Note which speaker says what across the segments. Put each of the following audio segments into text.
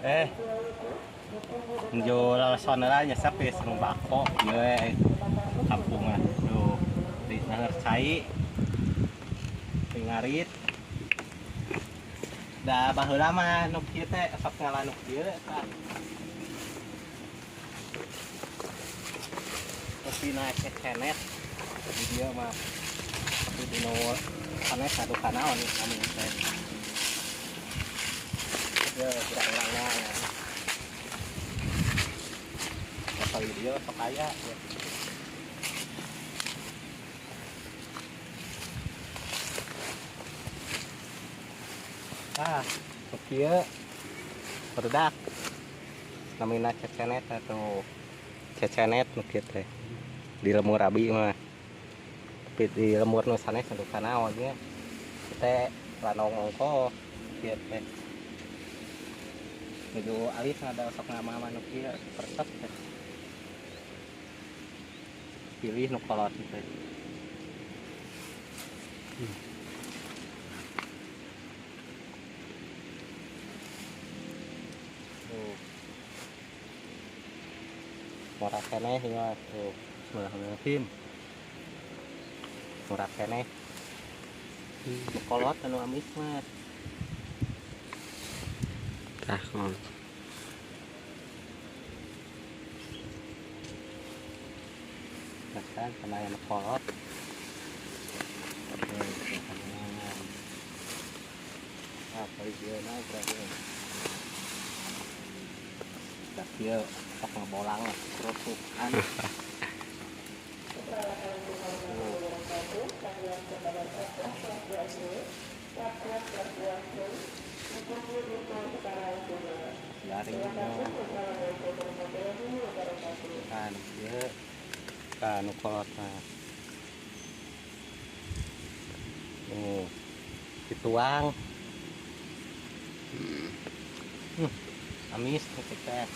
Speaker 1: Eh. Nuju laleson heula nyesep ieu sareng bako ieu we kampung mah. Tuh, di seueur cai. Ngarit. Da baheula mah nu kieu teh sok ngala nu kieu tah. Kopi na cecenet di dieu mah. Tapi di nu sanes adu kanaon kami teh. Ya, budak-urangna. Kali dia sok aya ya. Ah, kieu barudak. Namina cecenet atau cecenet nu kieu teh. Di lemur abi mah. Tapi di lemur nu sanes anu kanaon nya. Teh lanong ongko kieu teh. Nuju alit ada sok ngamama nu kieu resep teh. Pilih nu kolot teh. Tuh. Murah keneh ieu tuh. Bismillahirrahmanirrahim. Murah keneh. Nu kolot anu amis mah.
Speaker 2: Tah kolot.
Speaker 1: Kan sama yang kolot. Ah, kali dia na berarti. Dah dia sok ngebolang kerusukan. Garing kan dia kan kolot mah. Nih, dituang. Amis teh.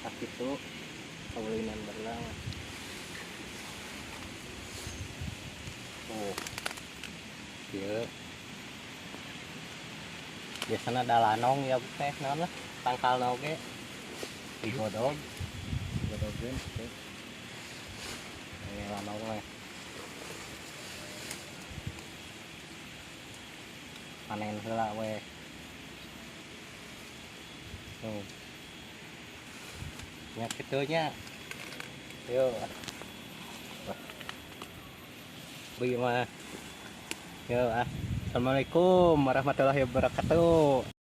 Speaker 1: Tak itu kaulinan berenang. Tuh. Ieu. Biasana ada lanong ya teh naon lah, tangkalna oge. Digodog. Digodogeun teh. Ini lanong mah. Panen heula we. Tuh. Nya kitu nya. Yo. Beuh mah. Yo ah. Assalamualaikum warahmatullahi wabarakatuh.